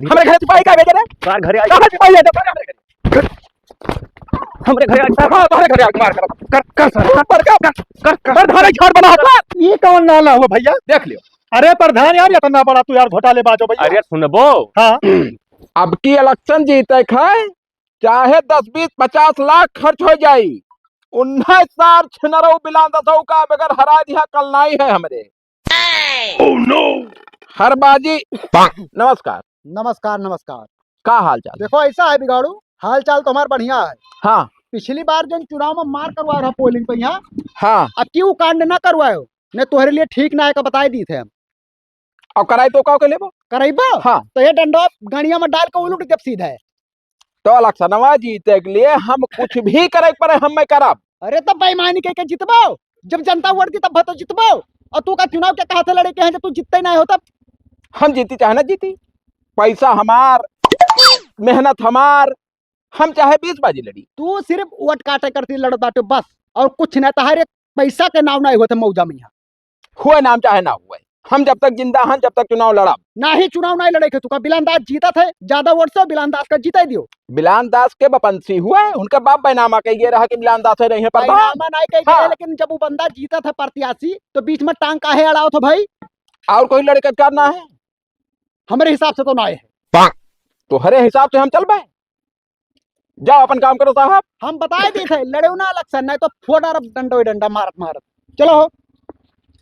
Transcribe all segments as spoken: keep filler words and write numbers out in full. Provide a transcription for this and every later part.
हमरे घरे सिपाही का भेजे रे? सार घरे आई। कहाँ सिपाही है? हमरे घरे। हमरे घरे आई सार। हाँ, तोहरे घरे आके मार कर। कर, कर सार। कर, कर, कर, कर, कर। सर, धारे झाड़ बना होता। ये कौन नाला हुआ भैया? देख लियो। अरे प्रधान यार, इतना बड़ा तू यार घोटालेबाज हो भैया। अरे सुनबो। हाँ। अब की election जीते खाए, चाहे दस, बीस, पचास लाख खर्च हो जाई, उन्नीस सार छिनरऊ बिलांदसऊ का बगैर हरा दिया कल नाई है हमरे। Oh no! हर बाजी। नमस्कार। नमस्कार, नमस्कार। का हाल चाल? देखो, ऐसा है बिगाड़ू, हाल चाल तो हमार बढ़िया है। हाँ। पिछली बार जौन चुनाव में मार करवा रहा polling पे यहाँ, हाँ। अब क्यों कांड ना करवायो, ने तोहरे लिए ठीक ना है का बताए दी थे हम। और कराई तो का के लेबो? कराइबो? हाँ। तो ये डंडो गड़िया में डाल के उलट देब सीधे। तो इलेक्शनवा जीते के लिए हम कुछ भी करे के पड़े, हम मैं करब। अरे तो बेईमानी के, के जितबो, जब जनता वोट दी तब तो जितबो। और तू का चुनाव के कहा से लड़े के हैं जब तू जीतते नहीं हो तब? हम जीती चाहे ना जीती, पैसा हमार, मेहनत हमार, हम चाहे बीस बाजी लड़ी। तू सिर्फ वोट काटे करती लड़ बाटे बस, और कुछ ना। तहारे पैसा के नाव नहीं होते मौजा में यहाँ। हुए नाम चाहे ना हुए, हम जब तक जिंदा हन, जब तक चुनाव लड़ब। नाही, चुनाव नाही लड़े के, तुका बिलान दास जीतत है, ज्यादा वोट से बिलान दास का जीते दियो। बिलान दास के बपंसी हुए, उनके बाप बैनामा के ये रहा कि बिलान दास है रही है प्रधान। बैनामा नाही कह हाँ। लेकिन जब वो बंदा जीतत है प्रत्याशी, तो बीच में टांग काहे अड़ाओ थो भाई? और कोई लड़के का ना है? हमरे हिसाब से तो ना है। तोहरे हिसाब से हम चलबे? जाओ अपन काम करो साहब। हम बताए दी थे, लड़े ना election, नहीं तो फोड़ डारब डंडो ही डंडा मारत मारत। चलो हो।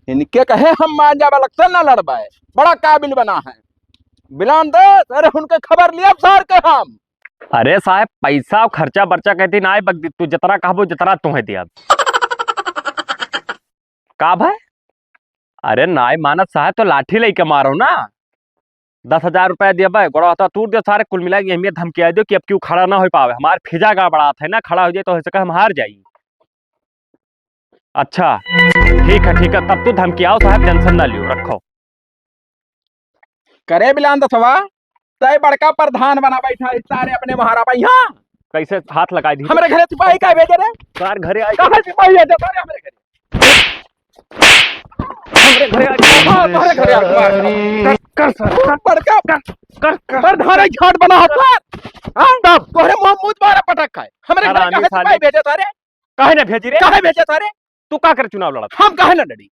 इनके कहे हम मान जाब election ना लड़बाए, बड़ा काबिल बना है। बिलान दे, अरे उनके खबर लिया सार के हम। अरे साहब, पैसा और खर्चा बर्चा कहती ना आए बगदी, तू जितना कहबो जितना तुम्हें दिया। का भाई? अरे नाय मानत साहब तो लाठी लेके मारो ना। दस हजार रुपया दिया भाई, गोड़ा हाथ तूर दियो सारे, कुल मिला के यही धमकिया दियो कि अब क्यों खड़ा ना हो पावे। हमार फिजा गड़बड़ात है ना, खड़ा हो जाए तो हो सके हम हार जाई। अच्छा ठीक है, ठीक है, तब तू धमकियाओ साहब, tension ना लियो, रखो। करे बिलान दसवा, तय बड़का प्रधान बना बैठा है सारे अपने महारा भैया। कैसे हाथ लगाई दी? हमरे घरे सिपाही का भेजे रे? सार घरे आई। कहाँ सिपाही है? सारे हमरे घरे। हमरे घरे आई। हाँ, तोहरे घरे आई। कर, कर सर, कर, बड़का कर, कर, कर। प्रधान झाट बना होता। हाँ, तब तोहरे मुंह मुंह द्वारा पटक खाए। हमरे घरे हरामी कहाँ साले। सिपाही भेजे सारे? काहे ना भेजी रे? काहे भेजे सारे? तू का करे चुनाव लड़त? हम काहे ना लड़ी?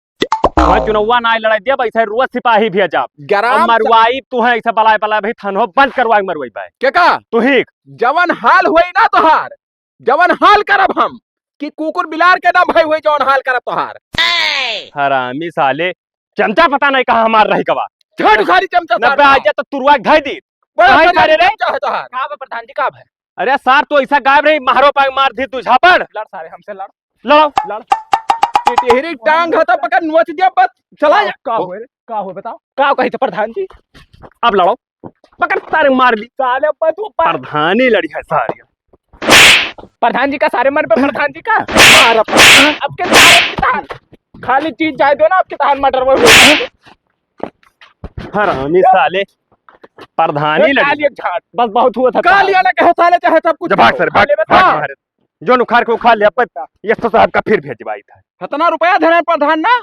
वह चुनौवा ना लड़ाई दिया, वैसे रुआ सिपाही भेजा। गरम अब मरवाई तू है, ऐसे बलाए बलाए भाई, थनहो बंद करवाए मरवाई भाई। के का? तू ही। जवन हाल होई ना तोहार, जवन हाल करब हम, कि कुकुर बिलार के ना भाई होई, जवन हाल करब तोहार। हरामी साले, चमचा पता नहीं कहाँ हमार रह गवा। झाड़ू सारी चमचा नब्बे सारे। आ जा तो तुरुआ ढाई दी। बड़ा काहे सारे सारे रे? चमचा है तोहार। का बा प्रधान जी, का बा? अरे सार, तू ऐसा गायब रही, मारो पाए मार दी तू झापड़। लड़ सारे, हमसे लड़। लड़ो। लड़। टिटहरी टांग है तो पकड़ नोच दिया, बस चला जा। का हुए रे? का हुए बताओ? का कही थे प्रधान जी? अब लड़ो। पकड़ सारे मार ली। साले पर तू पर प्रधानी लड़ी है सारी। प्रधान जी का सारे मन पे प्रधान जी का। मार अब। अब के सारे किसान खाली चीज जाए दो ना, अब किसान मटर में हुए। हरामी साले, प्रधानी ए, लड़ी। काली एक झाट, बस बहुत हुआ था। काली वाला कहे साले चाहे सब कुछ जब भाग करो। सर, भाग, साले बता। भाग बाहर। जोन उखाड़ के उखाड़ लिया, पर ये तो साहब का फिर भेजवाई था। इतना रुपया धरे प्रधान ना,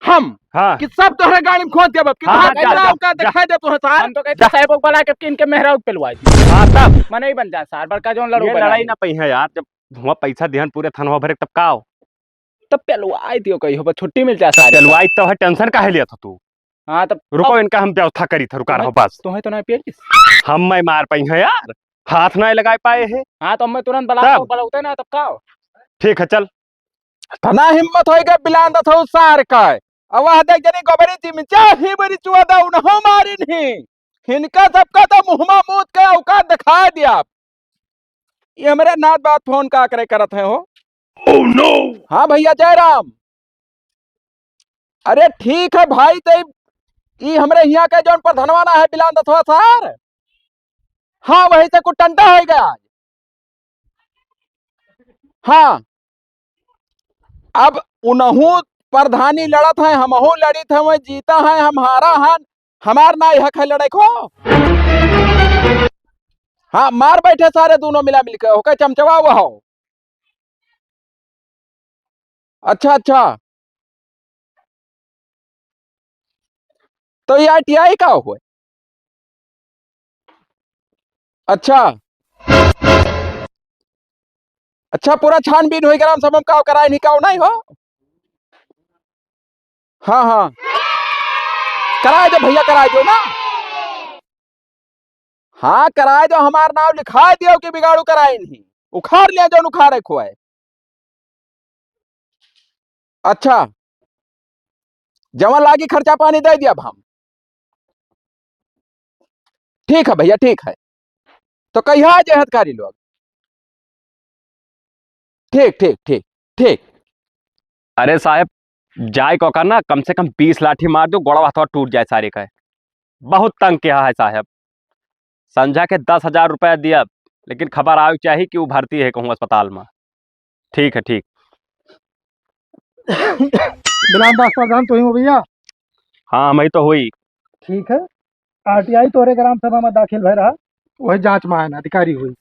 हम हाँ। कि सब तोहरे गाड़ी में खोद देब, कि हाँ, तोहरे जा, मेहरारू जा, का जा। दिखाई दे तोहरे सार। हम तो कहते जा। साहब को बुला के इनके मेहरारू पेलवाई दी। हाँ, तब। मनई बन जा सार, बड़का जोन लड़ू ये बना लड़ाई दी। ना पई है यार, जब हुआ पैसा दिहन पूरे थनवा भरे तब का हो? तब पेलवाई दियो कही हो, बस छुट्टी मिल जा सारे। पेलवाई तो है, tension काहे लिया था तू? हाँ, तब रुको, अब इनका हम व्यवस्था करी था, रुका तुम्हें, रहो बस। तुम्हें तो ना पेल। हम मैं मार पाई है यार, हाथ ना लगा पाए है। हाँ, तो मैं तुरंत बला तब? बलौते ना, तब का हो? ठीक है, चल। तना हिम्मत होई गए बिलान दथऊ सार का। अब वह देख जनी गोबरी जी में जा ही बरी चुआ दा उन्हों मारिन ही। इनका सबका तो मुहमा मूत के औकात दिखा दिया। ये हमरे नाथ बात फोन का करे करत है हो? Oh no! हाँ भैया जयराम। अरे ठीक है भाई, ते ई हमरे हियाँ के जौन प्रधनवा ना है बिलान दथवा सार, हाँ वही से कुछ टंटा हो गया। हाँ, अब उनहू प्रधानी लड़त हैं, हमहू लड़ित हैं, वह जीता है, हम हारा हन, हमार ना हक है लड़े को। हाँ, मार बैठे सारे दोनों मिला मिलके, ओके चमचवा वो हो। अच्छा, अच्छा। तो ये I T I का हुए? अच्छा, अच्छा, पूरा छानबीन होई ग्राम सभा में, काव कराए नहीं, काव नहीं हो। हाँ, हाँ, कराए दो भैया, कराए दो ना। हाँ, कराए दो, हमार नाम लिखाए दियो कि बिगाड़ू कराए नहीं, उखाड़ लिया जौन उखाड़े खोए। अच्छा, जवन लागी खर्चा पानी दे दिया हम। ठीक है भैया, ठीक है। तो कहिया आ जाए अधिकारी लोग? ठीक, ठीक, ठीक, ठीक। अरे साहेब, जाए को का ना, कम से कम बीस लाठी मार दो, गोड़वा हथवा टूट जाए सारे का। बहुत तंग किया है साहेब। संझा के दस हजार रुपया दिया, लेकिन खबर आवे चाही कि उ भर्ती है कहूँ अस्पताल में। ठीक है, ठीक। बिलाम दास प्रधान तो ही हो भैया? हाँ, हम ही तो हुई। ठीक है, आरटीआई तोरे ग्राम सभा में दाखिल भय रहा, वही जांच में आयन अधिकारी हुई।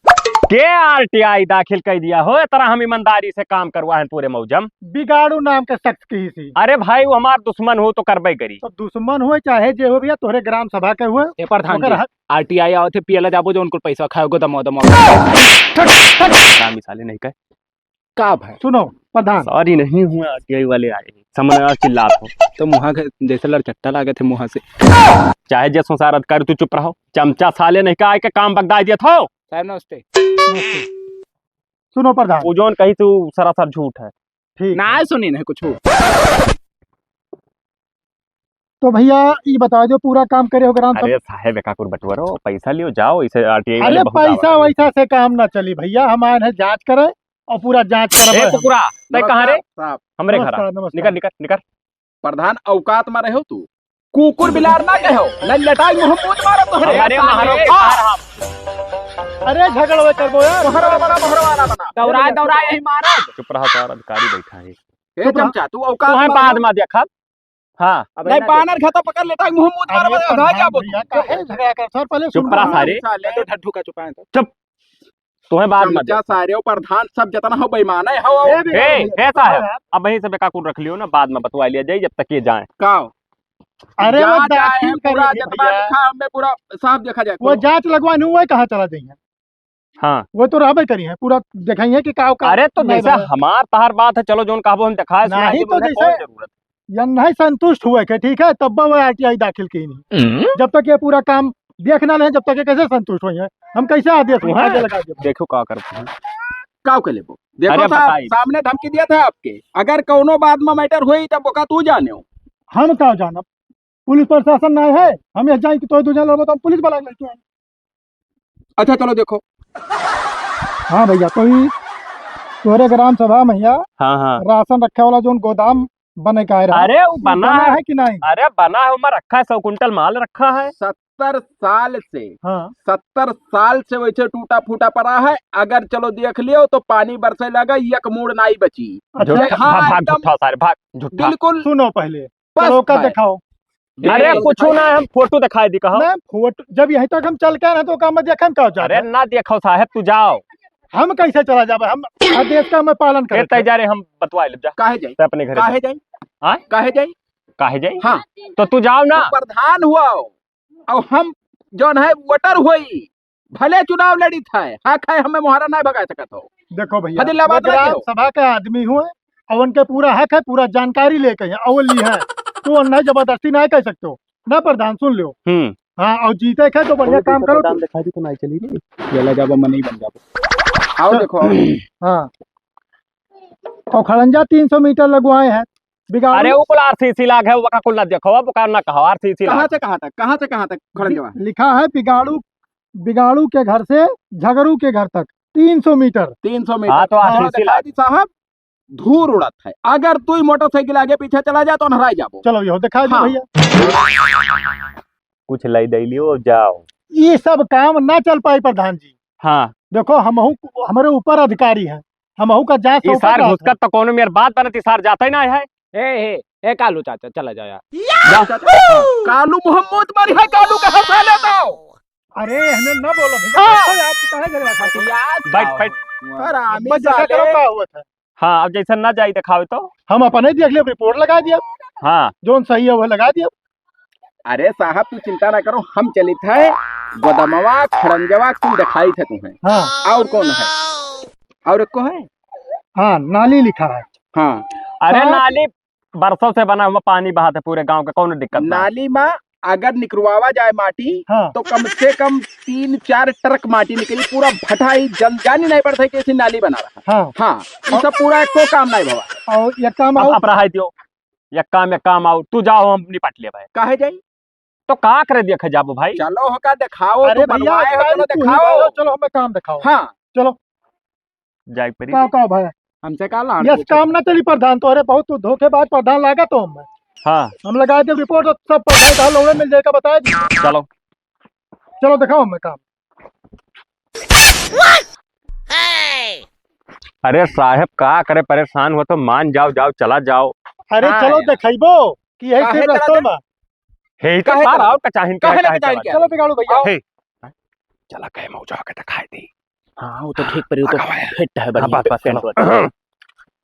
के आरटीआई दाखिल कर दिया हो? इतना हम ईमानदारी से काम करवा है पूरे मौजम। बिगाड़ू नाम के शख्स की ही सी। अरे भाई, वो हमार दुश्मन हो तो करबे करी। तो दुश्मन हुए चाहे जे हो भैया, तोरे ग्राम सभा के हुए, ए प्रधान ओकर जी, हक। आरटीआई आवत है, पियला जाबो जो उनको पैसा खाओगे दमो दमो। काम मिसाले नहीं कहे। का भाई? सुनो प्रधान। सॉरी नहीं हुआ, आरटीआई वाले आए, समझ में आ चिल्लात हो। तो मुहा के जैसे लड़चट्टा लागे थे मुहा से। चाहे जे संसार अधिकारी, तू चुप रहो। चमचा साले नहीं का आए के काम बगदाई दिए थो। साहब नमस्ते। नमस्ते। सुनो प्रधान। वो जौन कही तू सरासर झूठ है। ठीक ना है। सुनी नहीं कुछ। तो भैया, ई बता दो, पूरा काम करे हो ग्राम सभा? अरे साहेब, एकाकुर बटुअरो, पैसा लियो, जाओ, इसे आरटीआई वाले अरे बहुत पैसा आवाज है। वैसा से काम ना चली भैया, हम आए हैं जांच करे और पूरा जांच करब ए हम। कुकुरा, तै कहाँ रे? नमस्कार साहब। हमरे घर आ। नमस्कार, नमस्कार। निकर, निकर, निकर। प्रधान औकात में रहो तू, कुकुर बिलार ना कहो, नहीं लटाई मुंह मूत मारो तोहरे। अरे मारो, हाँ। अरे झगड़ वे करबो यार। बहरवा बना, बहरवा ना बना। दौड़ाए, दौड़ाए यही मारो। चुप रहा, सारा अधिकारी बैठा है। ए चुप रहा। चमचा, तू औकात तोहे में बाद रहो। में देखब। हाँ। अब नहीं, ना बानर देखो। खाता पकड़ लेटा, मुंह मूत मार अरे बता, प्रधान जाबो भैया, तू। काहे झगड़ा कर? सर, पहले चुप सुन रहा लो। सारे। साले तो ढड्ढू का चुपाए तो। चुप। तोहे बाद में चमचा देखब। सारे, वो प्रधान सब जितना हो बेईमान है, हो, हो। ए, ए, भैया, ए, साहब, भैया। अब वहीं से बेकाकुल रख लियो ना, बाद में बतवा लिया जाए, जब तक ये जाए। का? अरे, वो जांच आए दाखिल हैं, पूरा करिए जितना भैया। लिखा, हमें पूरा साफ देखा जाए। वो करो। जांच लगवाने हुए कहाँ चला जाइए? हाँ। वो तो रहबे करी है, पूरा देखाइए कि का, का अरे तो नहीं जैसे रहा। हमार तहार बात है, चलो जौन कहबो हम देखाए, सुनाए नहीं देबो, तो उन्हें जैसे कौन जरूरत? या नहीं संतुष्ट हुए के, ठीक है, तब वो आरटीआई दाखिल की नहीं। हम्म। जब तक ये पूरा काम देखना नहीं, जब तक ये कैसे संतुष्ट हुई है, हम कैसे आदेश वहाँ आगे लगा देबो? देखो का करते हैं। का के लेबो? देखो अरे साहब, बताई। सामने धमकी दिया था आपके, अगर कौनो बात में मैटर हुई तब वो का तू जाने हो? हम का जानब? पुलिस प्रशासन नहीं है, हम ये जान कि तो दो जन लड़बो तो हम पुलिस वाला लेके आए। अच्छा, चलो देखो। हाँ भैया, तो ई तोहरे ग्राम सभा में भैया हाँ, हाँ। राशन रखे वाला जौन गोदाम बने का रहा, अरे, वो वो बना बना है। है कि नहीं? अरे, बना है, उमा रखा है, सौ कुंटल माल रखा है। सत्तर साल से, हाँ। सत्तर साल से वैसे टूटा फूटा पड़ा है। अगर चलो देख लियो तो पानी बरसे लगा, एक मूड़ नाई बची। अच्छा। झूठा, हाँ, भाग, भाग, एकदम झूठा सारे, भाग, झूठा। बिल्कुल। सुनो पहले, पस चलो का है। दिखाओ। अरे, बिल्कुल। कुछ ना, हम फोटो दिखाई दी, कहो। नहीं, फोटो, जब यहीं तक हम चल के आए हैं, तो काम में देखे हम का जाता अरे, है? ना देखो साहेब, तू जाओ। हम कैसे चला जाबे? हम आदेश का हमें पालन ए, करे तय थे। जा रे, हम बतवा लेब जा। काहे जाई? तै अपने घरे काहे जा। जाई? हाँ? काहे जाई? काहे जाई? हाँ। तो तू जाओ ना। तू प्रधान हुआ हो, और हम जौन है वोटर होई, भले चुनाव लड़ित है, हक है, हमें मोहरा ना भगा सकत हो। देखो भैया, फजीलाबाद वो ना ग्राम कहो। सभा के आदमी हुए, और उनके पूरा हक है, पूरा जानकारी लेके हैं, और ली है। तू अन्याय जबरदस्ती नहीं कर सकते हो ना प्रधान, सुन लो। हम्म। हाँ, और जीते के तो बढ़िया काम करो प्रधान तू। दिखा दी तो नहीं चली रे। ये ले जाबो, मन ही बन जाबो। आओ देखो, आओ। हाँ। और खड़ंजा तीन सौ मीटर लगवाए हैं, बिगाड़ू। अरे, वो कुल आरसीसी लाग है, वो का कुल ना देखो, अब का ना कहो, आरसीसी कहाँ लाग। से कहाँ तक, कहाँ से कहाँ तक खड़ंजवा? लिखा है बिगाड़ू, बिगाड़ू के घर से झगड़ू के घर तक तीन सौ मीटर। तीन सौ मीटर। हाँ, तो हाँ, आरसीसी दिखा लाग। दी साहब, धूर उड़त है। अगर तू ही मोटरसाइकिल आगे पीछे चला जा तो नहराई जाबो। चलो, यो दिखा दो हाँ। भैया। कुछ लाई दे लियो, जाओ। ये सब काम ना चल पाई प्रधान जी। हाँ। देखो, हमहू, हमारे ऊपर अधिकारी हैं, हमहू का जांच ई सौंपा सार जात है। घुसकत तो कोनो मेर बात बनत, ई सार जाता ही ना है। ए, ए, ए, कालू चाचा, चला जाओ यार। जा। कालू मोहम्मद मारी है, कालू कहाँ से ले दो? अरे, हमें ना बोलो भैया, हाँ। बैठो यार, तू काहे झगड़ा करते हो? यार, बैठ, बैठ। अरे, आमी बस देखा साले। करो का हुआ था। हाँ, अब जैसे ना जाई दिखावे तो? हम अपने देख लिया, रिपोर्ट लगा दिया। हाँ। जौन सही है, वो लगा दिया। अरे साहब, तू चिंता ना करो, हम चलित है गोदमवा, खड़ंजवा कुल देखाइत है तुम्हें। हाँ। और कौन है? और एको है? हाँ, नाली लिखा है। हाँ। अरे हाँ। नाली बरसों से बना हुआ, पानी बहात है पूरे गाँव का, कौनो दिक्कत ना। नाली मा अगर निकरवावा जाए माटी, हाँ। तो कम से कम तीन चार ट्रक माटी निकली, पूरा भटाई जन, जानी नहीं पड़ता है कि ऐसी नाली बना रहा। हाँ। हाँ, ये सब पूरा एको काम नहीं भवा। और एक काम अब, और अब रहा दियो, एक काम, एक काम आओ, तू जाओ, हम निपट ले भाई। काहे जाई? तो का करे देखे जाबो भाई? चलो होका देखाओ, अरे तू भैया, बनवाए हो, आज चलो तू ही देखाओ। बोलो, चलो हमें काम देखाओ। हाँ। चलो। जाए परी। का, का भाई? हमसे का लाड़ यस, पूछे? काम ना चली प्रधान, तोहरे बहुत तू धोखेबाज प्रधान लागा तो हम। हाँ। हम लगा दे रिपोर्ट, तो सब प्रधान का लौड़े मिल जाएगा, बता दे। चलो। चलो देखाओ हमें काम। अरे साहेब, का करे, परेशान हो तो मान जाओ, जाओ, चला जाओ। अरे हाँ चलो यार। देखाइबो कि यही काहे सिर्फ चला रस्तों जाए? में। हे ही तो काहे बात चला और जाए? कचाहिन काहे कहे ना चाहे कचाहिन चला क्या? चलो बिगाड़ू भैया। आओ। हे, चला कहे मौजा के दिखाई दी। हाँ, वो तो ठीक परी, वो तो आगा भाई। फिट है, हाँ, बढ़िया बस, बस, पेंट चलो। वेंट।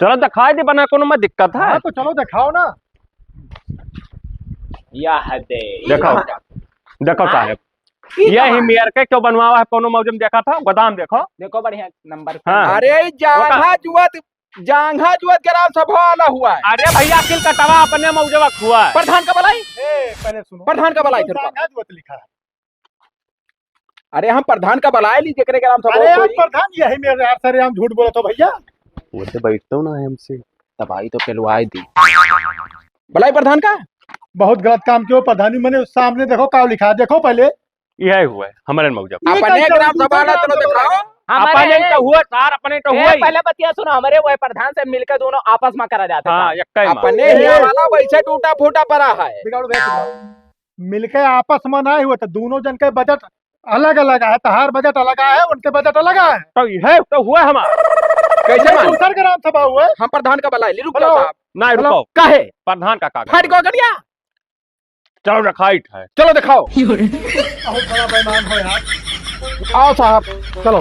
चलो दिखाई दी, बना कोनो में दिक्कत है? हाँ, तो चलो दिखाओ ना। यह दे। देखो, देखो हाँ। साहेब, ई यही कहाँ? मेयर के क्यों बनवावा है, कोनो मौजम देखा था, गोदाम देखो। देखो बढ़िया नंबर हाँ। पे। अरे, जांघा जुअत, जांघा जुअत ग्राम सभा वाला हुआ है। अरे भैया, किल कटवा अपने मौजवा खुआ है। प्रधान का बलाई? ए, पहले सुनो। प्रधान का बलाई तो तेरे को। जांघा जुअत लिखा है। अरे, हम प्रधान का बलाई ली, जेकरे ग्राम सभा अरे यार, कोई। प्रधान यही मेरे यार, सर, हम झूठ बोला था भैया। वो तो बैठतो ना है हमसे, तबाही तो पेलवाए दी। बलाई प्रधान का? बहुत गलत काम कियो प्रधानी, मने सामने देखो का लिखा है, देखो पहले। यही हुआ है, हमारे मौजब। ये अपने कैसे ग्राम सभा वाला चलो दिखाओ। हमारे अपने तो हुआ, सार, अपने तो ए, हुआ ही। पहले बतिया सुनो, हमारे वो प्रधान से मिलकर दोनों आपस में करा जाता हाँ, था। यक्का ही मार। अपने हिया वाला वैसे टूटा फूटा पड़ा है। बिगाड़ू भैया, तुम लोग मिलके आपस में ना हुआ तो दोनों जन के बजट अलग अलग है, तहार बजट अलग है, उनके बजट अलग है। तो यह तो हुआ हमार। कैसे अरे मान? दूसर ग्राम सभा हुआ। हम प्रधान का बलाई ली, रुक जाओ हेलो। साहब। नहीं, हेलो। रुको। काहे? प्रधान का कागज। फाट को गड़िया। चलो रखाइट है। चलो दिखाओ। बहुत बड़ा बेईमान हो यार। आओ साहब। चलो।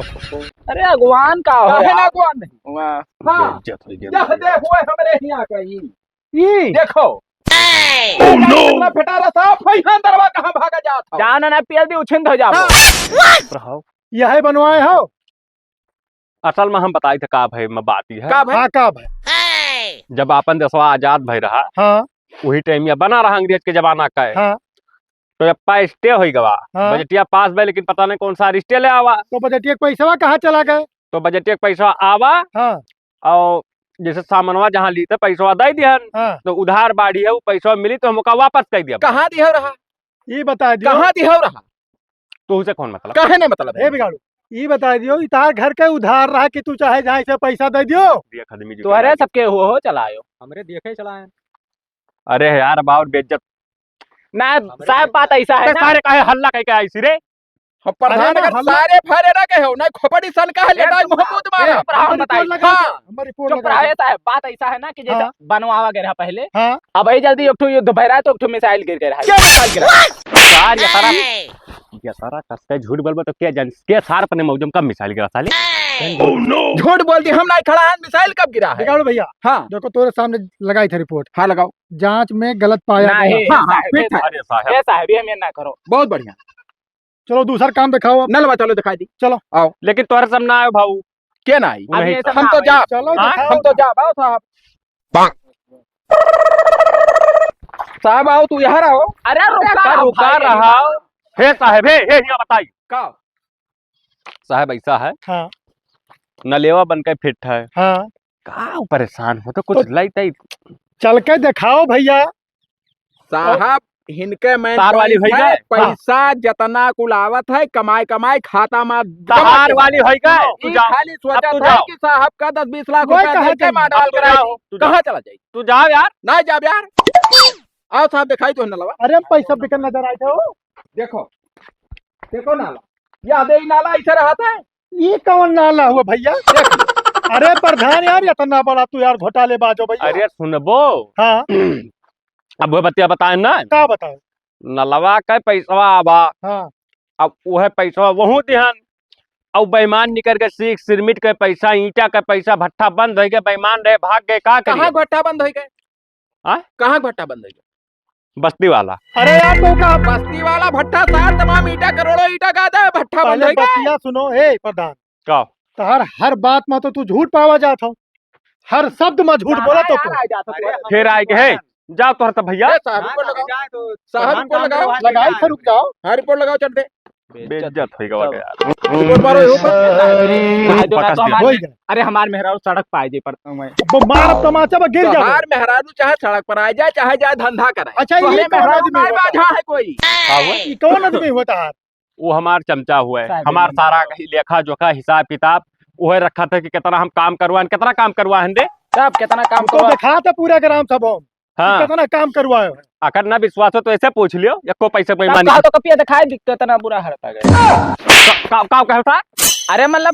अरे अगुवान का हो काहे यार? ना अगुवान नहीं? वाह। हाँ। बेइज्जत हो गया। यह दे हुए हमरे हिया कहीं। ई। देखो। Oh no! इतना फटारा साहब, फैहान दरवा कहाँ भागा जात हो? जाओ ना, ना, पियल दी, उछिंद हो जाबो। हाँ। रहो। यह बनवाए हो? असल में हम बताई थे का भई, में बात ई है। का भई? हाँ, का भई? जब आपन देशवा आजाद भई रहा, हाँ। वही टाइम या बना रहा अंग्रेज के जमाना का है। हाँ। तो जब पा stay होई गवा, हाँ। बजटिया पास भई, लेकिन पता नहीं कौन सा stay ले आवा। तो बजटिया के पैसवा कहाँ चला गए? तो बजटिया के पैसवा आवा, हाँ। और जैसे सामनवा जहाँ ली थे, पैसवा दे दिहन, हाँ। तो उधार बाढ़ी है, वो पैसवा मिली तो हम ओका वापस कर दिया। कहाँ दिहो रहा? ई बता दियो। कहाँ दिहो रहा? तो उसे कौन मतलब? काहे नहीं मतलब है? ए बिगाड़ू, ई बता दियो, ई तार घर के उधार रहा कि तू चाहे जहाँ से पैसा दे दियो? दिया खदमी जी तोहरे के सबके हो, हो चलायो। हमरे देखे चलाए। अरे यार, अब और बेइज्जत। ना, हमरे साहब, देखे बात ऐसा है ते ना। सारे काहे हल्ला कह के आई सी रे? हम प्रधान अरे ना, अगर हल्ला सारे फारे ना कहे हो, ना खोपड़ी सन का है, ए, लेटाई मुंह मुंह मारा। ए, प्रधान हमारी बताइए। रिपोर्ट लगा हाँ। दो, हमारी रिपोर्ट चुप लगा रहा दो। है साहब, बात ऐसा है ना कि जैसे हाँ। बनवावा गया रहा पहले। हाँ। अब ये जल्दी एक ठो युद्ध भय रहा है तो एक ठो मिसाइल गिर गया रहा है। क्या मिसाइल गिरा? यार, ये सारा, ये सारा कस के झूठ बोलबो तो क्या जान, के सार अपने मौजम कब मिसाइल गिरा साले? Oh no! झूठ बोल दी, हम नहीं खड़ा है, मिसाइल कब गिरा है? बिगाड़ू भैया। हाँ। देखो, तोरे सामने लगाई था रिपोर्ट। हाँ, लगाओ। जांच में गलत पाया नहीं, गया। हाँ, हाँ, साहब, फिट है। अरे साहब। ए साहब, ये मेर ना करो। बहुत बढ़िया। चलो, दूसर काम दिखाओ अब। नलवा, चलो, दिखाई दी। चलो। आओ। लेकिन तोहरे सब ना आयो भाऊ। के ना आई? अब नहीं, ये सब हम ना तो आई। जाब। चलो, हाँ? दिखाओ हम तो ना। जाब, आओ साहब। साहब, आओ, तू यहाँ रहो। अरे, रुका अरे, रहो रुका भाई, रहा। हे साहब, हे, हे, यहाँ बताई। का? साहब, ऐसा है। हाँ। नलेवा बन के फिट है। हाँ। का परेशान हो तो कुछ तो लाई तई। चल के दिखाओ भैया। साहब, हिनके मैं तार वाली होई है, गए? पैसा जितना कुल आवत है, कमाई, कमाई, खाता में जमा तार के वाली होई गए? तू ई जाओ। खाली सोचत अब तू है जाओ। कि साहब का दस बीस लाख वही रुपया कहा दे के चाहिए। मार डाल अब तू कराई जाओ, दी। तू जाओ। कहाँ चला जाई? तू जाओ यार। ना जाब यार। आओ साहब, दिखाई तो नलवा। अरे, हम पैसा बिकन नजर आए थे हो। देखो, देखो नाला। ये आधे ही नाला ऐसे रहा था। ये कौन नाला हुआ भैया? देख। अरे प्रधान यार, इतना बड़ा तू यार घोटालेबाज हो भैया। अरे सुनबो। हाँ। अब वो बतिया बताए ना। का बताओ? नलवा के पैसवा आवा। हाँ। अब वह पैसवा वहू दिहन। अब बेईमान निकर के सीख सिरमिट के पैसा, ईंटा के पैसा, भट्ठा बंद हो गए, बेईमान रहे, भाग गए, का करिए? कहाँ भट्ठा बंद हो गए? हाँ? कहाँ भट्ठा बंद हो गए? बस्ती वाला। अरे यार, तो का बस्ती वाला भट्ठा सार तमाम ईटा, करोड़ों ईटा का दे, भट्ठा बंद पहले होई गए। बतिया सुनो, ए प्रधान। का? तोहार हर बात मा तो तू झूठ पावा जात हो, हर शब्द मा झूठ बोला तो तू। फिर आए के है, जाओ तोहर तब भैया। ए, साहब, हाँ, रिपोर्ट लगाओ। जाए तो साहब, प्रधान रिपोर्ट काम लगाओ। करवा लगाई देता है। फिर रुक जाओ। हाँ, रिपोर्ट लगाओ, चल दे। बेइज्जत होई गवा यार। रिपोर्ट मारो, ये ऊपर। आज जो ना तो हमारे होई गया। अरे, हमार मेहरारू सड़क पे आ जाए, पर मैं वो मारब तमाचा, बा गिर जाओ। तोहार मेहरारू चाहे सड़क पर आ जाए, चाहे जाए धंधा करे। अच्छा, ये तोहरे कौन मेहरारू आदमी ना होता? बाझा है कोई। का हुआ? ये कौन आदमी होता है? वो हमार चमचा हुआ है, साहब, हमार ये सारा लेखा जोखा, हिसाब किताब, वो है रखा था कि कितना हम काम करवाएं, कितना काम करवाएं दे। साहब, कितना काम तू तो करवा- दिखा था पूरा ग्राम सभा में। हाँ। कितना काम करवाए हो? अगर ना विश्वास हो तो ऐसे पूछ लियो, एको पैसे तब बेईमानी कहा तो कपिया दिखाए दि-, कितना बुरा हालत आ गया। का, का, का कहल था? अरे मतलब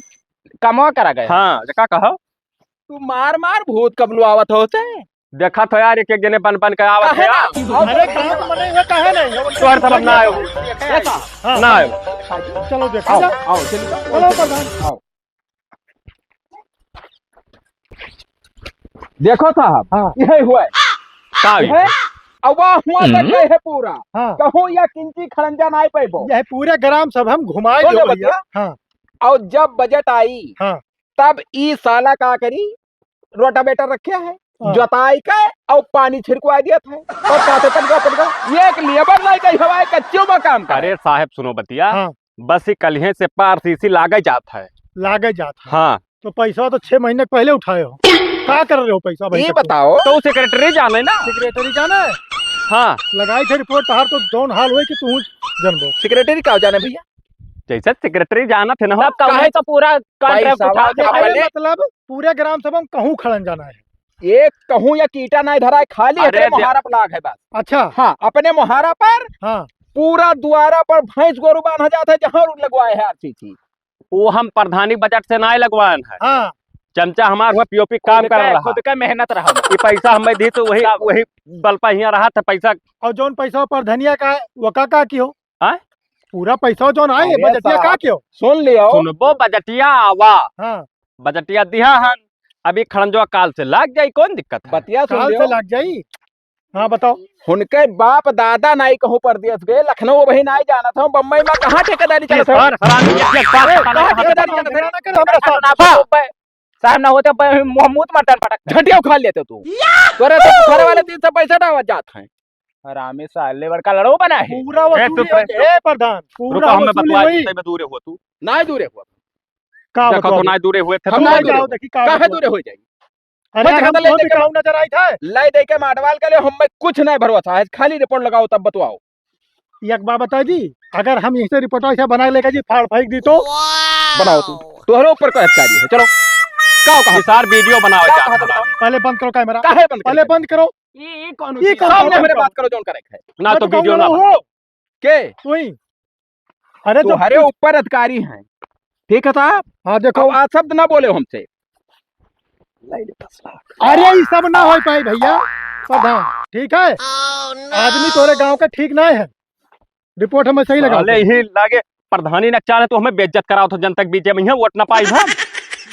कमवा करा गया। हाँ, जे का कहो? तू मार मार भूत कबलुआवत हो से। देखा तो यार, एक एक जने बन बन के आवत काहे है ना? यार। अरे काम मने हुए काहे नहीं? तोहर सब हम ना आयो। हाँ। ना आयो। चलो देखा आओ, जाए। आओ, चलो। चलो प्रधान। आओ। देखो साहब, हाँ। यही हुआ है। का हुआ? यह, अब वह हुआ हम्म। तक है पूरा। हाँ। कहूँ या किंची खड़ंजा नाई पैबो। यह पूरे ग्राम सभा हम घुमाए सुन दो लो भैया। बतिया। हाँ। और जब बजट आई, हाँ। तब ई साला का करी, रोटावेटर रखे है, हाँ। जोताई के और पानी छिड़कवा दिया था। और पाते तन का, तन का, ये एक लेबर नहीं गई हवाए कच्चों में काम करे। अरे साहब सुनो बतिया, हाँ। बस ही कलिहे से पार सीसी लागे जात है। लागे जात है। हाँ। तो पैसा तो छह महीने के पहले उठाए हो। का कर रहे हो पैसा भाई ये तब तो? बताओ। तो सेक्रेटरी जाने ना। सेक्रेटरी जाने? हाँ। लगाई थे रिपोर्ट, तहार तो जौन हाल होई कि तू जनबो। सेक्रेटरी का जाने भैया? जैसे सेक्रेटरी जाना थे ना हो। तब कौन काहे है तो पूरा कॉन्ट्रैक्ट पैसा उठा के वाला अरे अपने मतलब पूरे ग्राम सभा में कहूँ खड़न जाना है। एक कहूँ या कीटा नहीं धरा है, खाली अरे एकरे दे- मोहारा पर लाग है बस। अच्छा। हाँ, अपने मोहारा पर हाँ। पूरा दुआरा पर भैंस गोरू बांधा जाता है, जहाँ लगवाए है आरसीसी। वो हम प्रधानी बजट से नाय लगवाएन है। हाँ। चमचा हमार हुआ पीओपी काम खुद कर का, रहा। खुद का मेहनत रहा। ये पैसा हमें दी तो वही, का वही बल पर हियाँ रहा था पैसा। और जौन पैसा प्रधनिया का है, वो का, का की हो? हाँ? पूरा पैसा जौन आए, अरे बजटिया साहब, का की हो? सुन लियो। सुनबो बजटिया आवा। हाँ। बजटिया दिहा हन। अभी खड़ंजवा काल से लाग जाई, कौन दिक्कत है? बतिया सुन काल लियो। से लाग जाई। हाँ, बताओ। हुनके बाप दादा नाई कहूँ परदेस गए, लखनऊ अबहीं नाई जानत हूँ, बम्बई में कहाँ ठेकेदारी ये चलत है? सार हरामी, ये, ये सार अरे, हरामी, कहाँ हरामी, ठेकेदारी हरामी, चलत है? हरामी, हरामी, हरामी, हाँ। साहब ना होते प-, मुँह, मुँह मार डाल पटक। झटिया उखाड़ लेते तू। तोरे से घर वाले तीन सौ पैंसठ आवाज जात हैं। हरामी साले बड़का लड़ो बना है। पूरा ए, वसूली चुप रहे। होई, ए प्रधान, पूरा रुको, हमें वसूली बतवा होई। दे, मैं दूरे हुआ तू। नाई दूरे हुआ। का देखो बतवा तो दे? नाई दूरे हुए थे हम तो। नाई दूरे जाओ, हुआ। देखी का काहे बतवा दूरे दे? हो जाई? अरे, मत हम खाता ले तो देके बिकाऊ नजर आई था। ले देके माडवाल के लिए हमें कुछ नहीं भरोसा है, खाली रिपोर्ट लगाओ तब बतवाओ। एक बात बता जी, अगर हम यहीं से रिपोर्ट ऐसे बना लेके जी फाड़ फेंक दी तो? बनाओ तू, तोहरे ऊपर कोई अधिकारी है। चलो, का कहा? ये सार वीडियो बनावे का जात कहा हमारा। बताओ? पहले बंद करो कैमरा। काहे बंद पहले करो? बंद करो। ये, ये कौन ये सी कौन सामने सी हमरे बात बात करो, जौन करे है। ना तो बंद वीडियो करो ना ना बना। हो। के? तू ही। अरे तो तोहरे ऊपर अधिकारी हैं, ठीक है साहब? हाँ, देखो। अब आज शब्द ना बोले हमसे। अरे, ये सब ना हो पाई भैया, प्रधान, ठीक है? आदमी तोरे गांव का ठीक ना है, रिपोर्ट हमें सही लगा। साले ही लागे प्रधानी नकचार है, तो हमें बेइज्जत कराओ तो जनता के बीच में वोट ना पाई हम।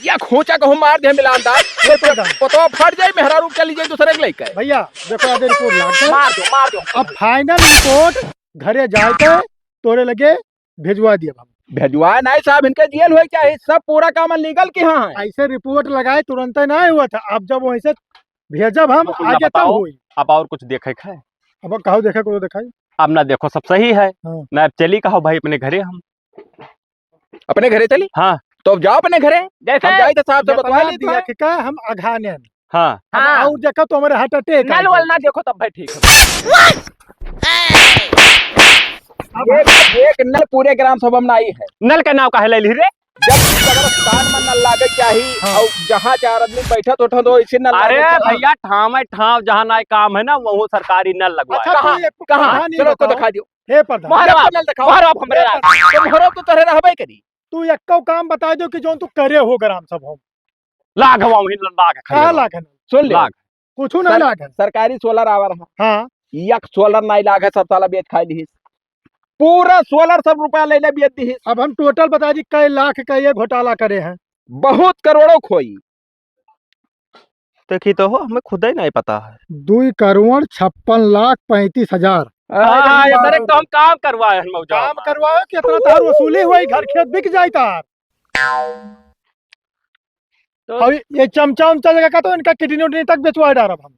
या खोचा कहूँ मार दे मिलान दार, ये तो पतो फट जाए, मेहरारू चली जाए दूसरे के लेके। भैया, देखो, आगे रिपोर्ट लाग गए। मार दो, मार दो। अब फाइनल रिपोर्ट घरे जाए के तोरे लगे भेजवा दिया बाबू। भेजवा नहीं साहब, इनके जेल होए चाहे, सब पूरा काम लीगल के यहाँ है। ऐसे रिपोर्ट लगाए तुरंत ही नहीं हुआ था, अब जब वैसे भेजब हम, अब कुछ ना आगे तब बताओ, होई। अब और कुछ देखे के है? अब कहो देखे को तो दिखाई। अब ना देखो, सब सही है। हाँ। ना अब चली कहो भाई अपने घरे हम। अपने घरे चली? हाँ। तो अब जाओ अपने घरे। जैसे हम जाए तो साहब से बतवा जितना ली तो है। देख के हम अघानेन। हाँ। अब हाँ। और देखो तो हमारे हार्ट अटैक आ नल वल जाए। ना देखो तब भाई ठीक है। अब एक, एक नल पूरे ग्राम सभा में आई है। नल का नाम काहे ले ली रे? जब कब्रिस्तान में नल लागे चाही हाँ। और जहाँ चार आदमी बैठत उठत हो, इसे नल अरे लागे चाही। भैया, ठाम है, ठाम जहाँ ना काम है ना, वहाँ सरकारी नल लगवाए। अच्छा, कहाँ? तो ये कहाँ? प्रधान, ये चलो, तो बताओ। दिखा दियो। हे प्रधान। मोहरवा, जब नल दिखाओ। मोहरवा हमरे हे लाग। प्रधान, तो मोहरवा तो तोहरे रहबे करी। तू एक्को काम बताई दो कि जौन तू करे हो ग्राम सभा में। लाग हवा वही लाग खड़ी का हवा। लाग है? सुन ले। लाग। कुछ ना सर-, लाग है। सरकारी सोलर आवर है। हाँ। एक सोलर नहीं लाग है, सब साला बेच खाई ली। पूरा सोलर सब रुपया ले ले बेच दी। अब हम टोटल बता दी, कई लाख का ये घोटाला करे हैं। बहुत करोड़ों खोई। देखी तो हो, हमें खुदे नहीं पता है। दुई करोड़ छप्पन लाख पैंतीस हजार। हाँ, हाँ, ये अरे, तो हम काम करवाए हैं मौजा काम में। करवाओ कि इतना तार वसूली हुई, घर खेत बिक जाए तार। तो अभी ये चमचा उमचा जगह का तो इनका किडनी उडनी तक बेचवा डारब हम।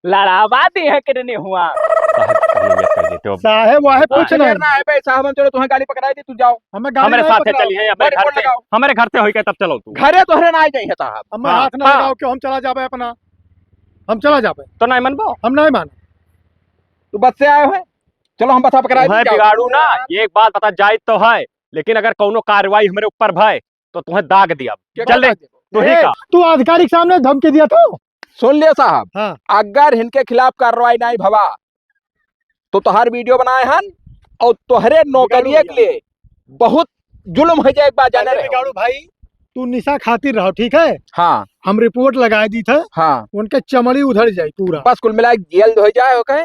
लड़ावा दी है किडनी हुआ। साहब, कहीं ये कर देते हो। साहेब, वाहे हाँ। कुछ नहीं। ना है भाई साहब, हम चलो तुम्हें गाड़ी पकड़ाई दी, तू जाओ। हमें गाड़ी हमरे नहीं साथे पकड़ाओ। चली है, अपने गाड़ी घर से, लगा। हमरे घर से होई के तब चलो तू। घरे तोहरे ना आ जाई है साहब। हमें हाँ, हाथ ना हाँ। लगाओ कि हम चला जाबे अपना। हम चला जाबे। तो नहीं मनबो? हम नहीं मानो। तू बस से आए हो? चलो हम बस पकड़ाई दी, वह जाओ। बिगाड़ू ना, ये एक बात बता, जायज तो है, लेकिन अगर कौनो कार्रवाई हमरे ऊपर भय, तो तुम्हें दाग दिया। क्या चल दे, दाग दिया? तू ही ए, का। तू अधिकारी के सामने धमकी दिया था? सुन ले साहब, हाँ। अगर इनके खिलाफ कार्रवाई नहीं भवा, तो तोहार वीडियो बनाए हन और तोहरे नौकरिये के लिए बहुत जुल्म हो जाए, एक बात जाने अरे रहे हो। बिगाड़ू भाई, तू निशा खातिर रहो, ठीक है? हाँ। हम रिपोर्ट लगाए दी थे, हाँ। उनके चमड़ी उधड़ जाए पूरा। बस कुल मिला के जेल हो जाए, ओके?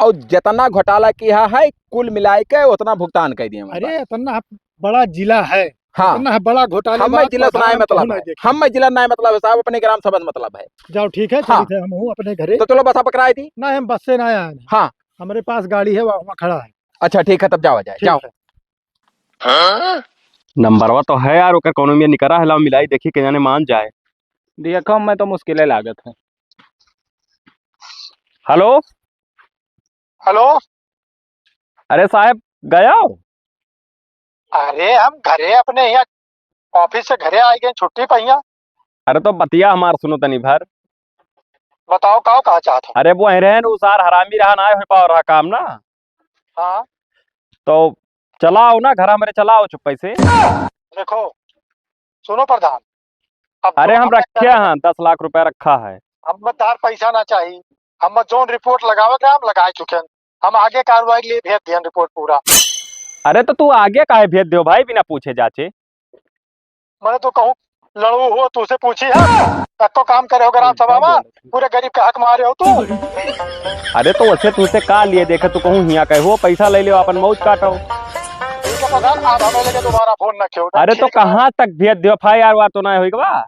और जितना घोटाला किया है, कुल मिलाए के उतना भुगतान कर दिए हमारे अरे, पास। इतना बड़ा जिला है, हाँ। इतना बड़ा घोटाला हमें बा, जिला से पता ना नहीं मतलब कहूँ है, ना देखे। हमें जिला नहीं मतलब है साहब, अपने ग्राम सभा से मतलब है। जाओ, ठीक है, हाँ। चलित है, हम हूँ अपने घरे। तो चलो बस आप पकड़ाए दी। ना, हम बस से ना आए हैं। हाँ। हमारे पास गाड़ी है, वहाँ, वहाँ खड़ा है। अच्छा, ठीक है, तब जाओ, जाए, ठीक जाओ। है। नंबरवा तो है यार, ओकर कौनो में निकरा है, लाओ मिलाई देखी, के जाने मान जाए। देखो, मैं तो मुश्किलें लागत है। हेलो। हेलो। अरे साहब, गया हो? अरे, हम घरे अपने यहाँ, ऑफिस से घरे आ गए, छुट्टी पे यहाँ। अरे, तो बतिया हमार सुनो तनी भर। बताओ, का कहा चाहत हो? अरे, वो रहन, उ सार हरामी रहा, ना हो पाव रहा काम ना। हाँ। तो चलाओ ना, घर हमरे चलाओ चुप्पे से। देखो, सुनो प्रधान, अब अरे, जो हम हमें रखे हैं, दस लाख रुपया रखा है। हम तार पैसा ना चाहिए, हम जौन रिपोर्ट लगावे के हम लगाए चुके हैं, हम आगे कार्रवाई के लिए भेज दिए रिपोर्ट पूरा। अरे, तो तू आगे काहे भेज दियो भाई, बिना पूछे जाचे? मैंने तो कहूँ लड़ू हो, तुझसे पूछी है, तक तो काम करे हो ग्राम सभा में, पूरे गरीब का हक मारे हो तू। अरे, तो वैसे तुझसे का लिए देखे, तू कहूँ हिया कहे हो, पैसा ले लियो, अपन मौज काटो। ठीक है प्रधान, आप हमें लेके दोबारा फोन न कियो। अरे, तो ठीक है। कहाँ तक भेज दियो, एफ आई आर वार तो ना होई बा?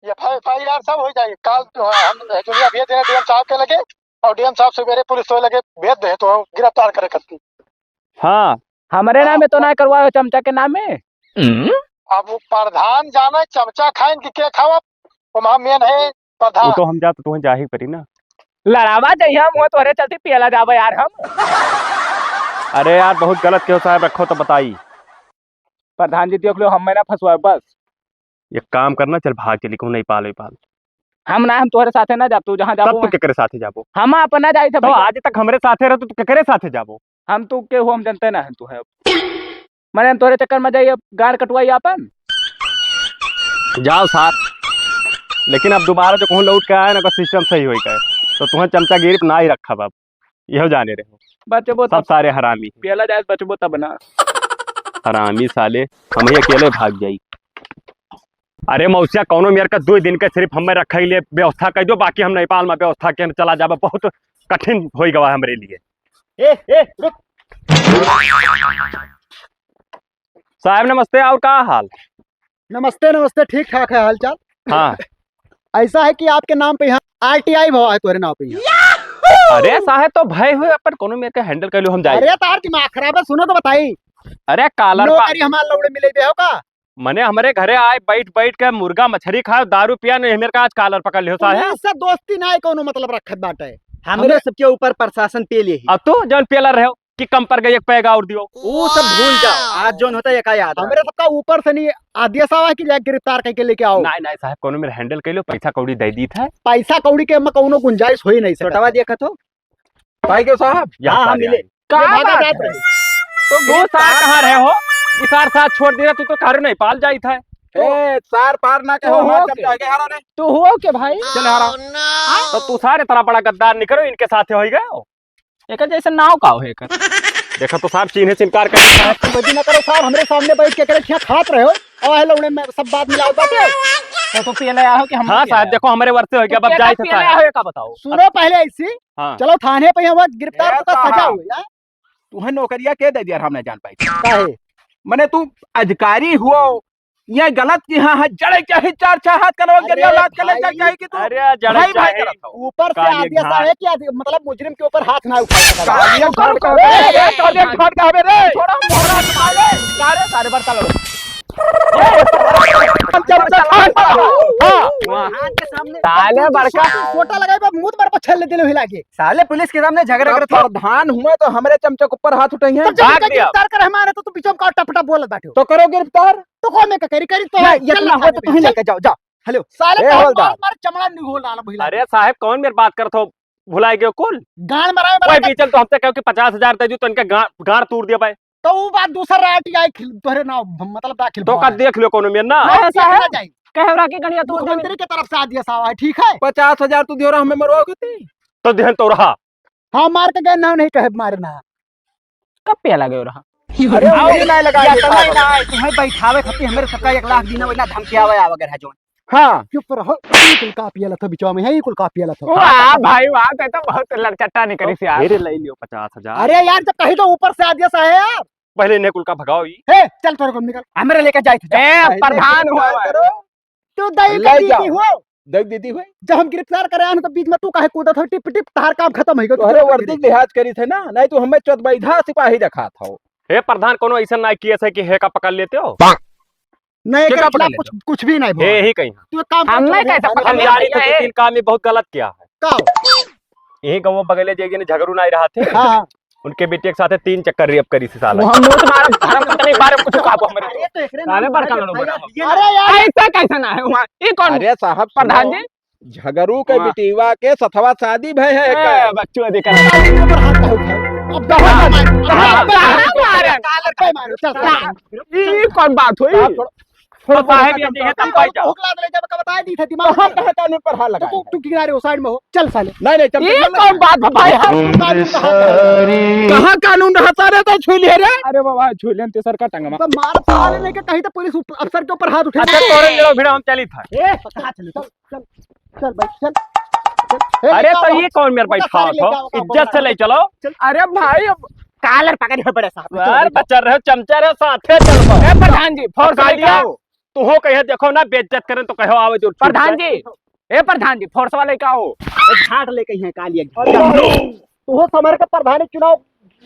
ये एफ आई आर सब हो जाए। काल तो हम दुनिया भेज देना डी एम साहब के लगे, और डी एम साहब सवेरे पुलिस वाले लगे भेज दे तो गिरफ्तार करे करती। हाँ। हमरे हाँ। नामे तो ना करवाओ, चमचा के नामे। हम्म? अब वो प्रधान जाने चमचा खाइन कि के खावा, वो मेन है प्रधान। वो तो हम जात तो तुहें जाही परी ना। लड़ावा जइहा हम, वो तोहरे चलते पियला जाबे यार हम। अरे यार, बहुत गलत किहो साहब, रखो तो बताई। प्रधान जी, देख लो, हम ना फंसवाए बस। एक काम करना, चल भाग चली, कहूँ नहीं पाल, नहीं पाल। हम ना, हम तोहरे साथे ना जाब, तू जहाँ तब जाबो तू वहाँ। केकरे साथे जाबो? हम अपना जाई थे तो भैया। आज तक हमरे साथे रह, तू केकरे साथे जाबो? हम तू के हो, हम जनते ना है तू है। मैंने हम तोहरे चक्कर में जाई, अब गाड़ कटवाई अपन। जाओ साथ, लेकिन अब दोबारा जो कहूँ लौट के आए ना, ओकर सिस्टम सही होई के, तो तुहें चमचागिरी पे ना ही रखब अब। यहो जाने रहे हो। बचबो सब तब। सारे हरामी। पियला जाए बचबो तब ना। हरामी साले, हम ही अकेले भाग जाई। अरे मौसिया, कौनो मेर का दो दिन के सिर्फ हमें रखे के लिए व्यवस्था कर दो, बाकी हम नेपाल में व्यवस्था के हम चला जाबे, बहुत कठिन हो गवा है हमरे लिए। ए, ए, रुक। साहब नमस्ते, और का हाल? नमस्ते, नमस्ते, ठीक ठाक है हालचाल। हाँ। ऐसा है कि आपके नाम पे यहाँ आर टी आई भवा है, तोरे नाम पे यहाँ। अरे साहब, तो भय हुए अपन कोनो मेर के handle कर लो, हम जाए। अरे तार दिमाग खराब है, सुनो तो बताई। अरे कालर पा- नौकरी हमार लौड़े मिले बे हो का? मने हमरे घरे आए, बैठ बैठ के मुर्गा मछरी खाए, दारू पिया, नहीं मेर का आज कालर पकड़ लियो साहब। पुलिस से दोस्ती ना है, कोनो मतलब रखत बाटे। हमरे हमरे सबके ऊपर प्रशासन पे ले ही। अब तू जौन पेला रहे हो, कि कम पर गई, एक पैगा और दियो। ऊ सब भूल जाओ, आज जौन होता है, एका याद रहे। हमरे सबका ऊपर से नहीं आदेश आवा है कि जाके गिरफ्तार करके लेके आओ। नहीं, नहीं साहब, कोनो मेर handle कर लो, पैसा कौड़ी दे दी था। पैसा कौड़ी के में कौनो गुंजाइश हो ही नहीं सकता। छोटावा देखा तो। भाई के साहब? या हाँ, हाँ, सारे मिले। आए। का ये भागा बात जात है? रहे। तो दो सार कहाँ रहे हो? इसार साथ छोड़ दिया, तू तो घर नहीं पाल जाई था। ए, सार पार ना कहो, तो हमार हो चमचा के? है, हरा रे। तो हो के भाई? चल हरा। तो तू सारे तरह बड़ा गद्दार निकलो, इनके साथ हो ही गए हो। एकर जैसे नाव का हो एकर? देखा तो साहब, चीन्हे से इनकार कर। बदी ना करो साहब, हमरे सामने बैठ के करे ठिया खात रहे हो, और है लौड़े में सब बात मिलाओ बाटे। तो, तो पियले आहो कि हम हाँ पियले साहब, आहो? देखो हमरे वर्ष से हो गया, तो अब जाए थे पियले साहब। आहो, का बताओ? सुनो पहले ऐसी, हाँ। चलो थाने पे यहाँ गिरफ्तार ए तो सजा साहब। हुआ यार। तुम्हें नौकरिया के दे दिया, हम नहीं जान पाई। काहे? मने तू अधिकारी हुआ, ये गलत किहा है, जड़े चाही चार छह हाथ कनवा अरे गरिया लात के ले भाई। जाए कहे कि तू अरे जड़े भाई, भाई चाही। करत हो। ऊपर से कालिया आदेश घाट। आए कि आदि-, मतलब मुजरिम के ऊपर हाथ ना उठा सकता। कालिया घाट का ए, ए, कालिया घाट का हवे रे। छोड़ा मोहरा साले। सारे, सारे बड़का लोग। हाँ। वहाँ के सामने साले बड़का। छोटा लगाई बा, मुंह पर छल दिल हिला के। साले पुलिस के सामने झगड़ा करत हो। प्रधान हुए तो हमरे चमचा के ऊपर हाथ उठाई हैं। तब जब भाग इनका दिया। गिरफ्तार करे हमारे तो तू पीछे में का टपटा बोलत बाटे हो। तो करो गिरफ्तार। तो कौन में का करी, करी तो नहीं, ये चल ना ना हो तो तू ही चल। लेके जाओ, जाओ। हेलो। साले ए, तोहर हवलदार। मार, मार चमड़ा निगोल डाला भुला अरे साहेब, कौन मेर बात करत हो? भुलाए गयो कुल? गांड मराए वाला वही कर- बीचन तो हमसे कहो कि पचास हजार दे दू, तो इनके गांड, गांड तूर दिया भाई। तो वो बात दूसर राटी आई खिल-, तोहरे नाव, मतलब, दाखिल तो का भवा। देख लो कोनो मेर ना। हाँ, नहीं, साहेब। देखना चाहिए। कहे रहा कि गणिया तू मुख्यमंत्री के तरफ से आदेश आवा है, ठीक है? पचास हजार तू दियो रहा, हमें मरवाओगे ती? तो देहन तो रहा। हाँ, मार के गए, नाव नहीं कहे मारे ना। कब पिया लगे रहा? अरे, आओ, उंगली ना लगा या ये तो नहीं पागल। ना, तुम्हें बैठावे खातिर हमरे सबका एक लाख दीना, वही ना धमकी आवे, आवे अगर है जो। हाँ। चुप रहो, ई कुल का पियला था बिचवा में, है, ई कुल का पियला था। वाह भाई वाह, ते तो बहुत लड़चट्टा नहीं करी यार। फिर ले लियो पचास हजार। अरे यार, जब कही तो ऊपर से आदेश आए यार। पहले इन्हें कुल का भगाओ ई। हे, चल तोरे को निकल। हमरे लेके जाए थे, जा। ए, पहले प्रधान गिरफ्तार हुआ है। करो। तू दई ले के जाओ। दीदी हो। दई दीदी हो। जब हम गिरफ्तार करे आन तो बीच में तू काहे कूदत हो? टिप टिप, तहार काम खत्म हो गया। तोहरे वर्दी के लिहाज करी थे ना, नहीं तो हमें चौदबैधा सिपाही रखा था। हे प्रधान, कोनो ऐसा ना किया है कि हे का पकड़ लेते हो? नहीं, के एकर का पकड़ खिलाफ लेते कुछ, हो? कुछ भी नहीं हे बोला। ही कहीं। तू एक काम कर, हम नहीं चल, कैसे हम पकड़ हम लेते जानी हैं? थे कि तीन काम ये बहुत गलत किया है। का हो? यही गाँव बगले जे जने झगड़ू नहीं रहा थे। हाँ। उनके बिटिया के साथे तीन चक्कर रेप करी थी साला। वो हम मुंह से मारब, धर्म पत्नी बारे कुछ कहबो हमरे। अरे तो एकरे साले नाम बड़का है, लोग भैया, बड़ा। ये अरे यार। ऐसा कैसे ना है वहाँ? ये कौन? अरे साहब, प्रधान सुनो, जी? झगड़ू के हाँ। बिटिया के सथवा शादी भय है ए, एकर। बच्चों देखा। अब दवा मार, अब कहाँ दवा मार। मारे? कहाँ मारे? चल, चल। ये कौन बात हुई? आप थोड़ा थोड़ा अब बाहर सा ये देखिए, तब भाई जाओ। भूख लाग ले, जब का बताए दी था, दिमाग तो हम में। कहाँ कानून पर हाथ तो लगाए तू, हैं? तू किनारे हो, साइड में हो। चल साले। नहीं, नहीं, चल, ये चल, चल, कौन चल। बात है भाई? कानून कहाँ है? कहाँ कानून रहा सारे तो छू लिए रे? अरे बाबा, छू लेन ते सर का टंगमा। तो मार साले नहीं के कहीं तो पुलिस उप-, अफसर के ऊपर हाथ उठा। अच्छा, तोरे जरा भिड़ा हम चली था। ए, कहाँ चले? चल, चल, चल भाई, चल। चल। ए, अरे, लेके तो आओ। ये कौन मेरे उनका बैठा सारे था? लेके आओ, इज्जत से ले चलो। चल। अरे भाई, अब कालर पकड़ी हो बड़े साहब। यार, बच्चा रहे, चमचा रहे, साथे चलबो। ए, प्रधान जी, फोर्स लेके आओ। तुहो कहे देखो ना, बेइज्जत करें तो कहो आवे जो प्रधान जी, ए प्रधान जी, फोर्स वाले का हो? ए, झाट लेके हैं कालिया। तू हो समर के प्रधानी चुनाव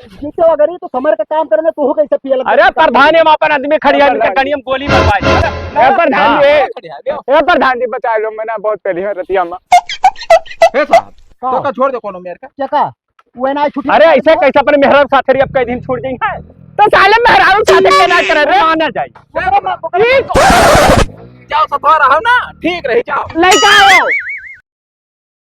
जीते अगर ही तो समर के काम करे में तू हो कैसे पियल? अरे प्रधान, हम अपन आदमी खड़ी है, इनके गणियम गोली मरवाए। ए प्रधान जी, हाँ। ए प्रधान जी, बचा लो, मैंने बहुत पहले है रतिया में। ए साहब, का? तो का छोड़ दे कोनो मेर का। क्या का? वो ना छुट्टी अरे, ऐसे कैसे अपने मेहरारू साथे रही, अब कई दिन छूट जाई है? तो साले मेहरारू साथे के ना करे रे, आना जाई। अरे, मैं पकड़ ई जाओ, सफा रहो ना, ठीक रही, जाओ। लइका आओ।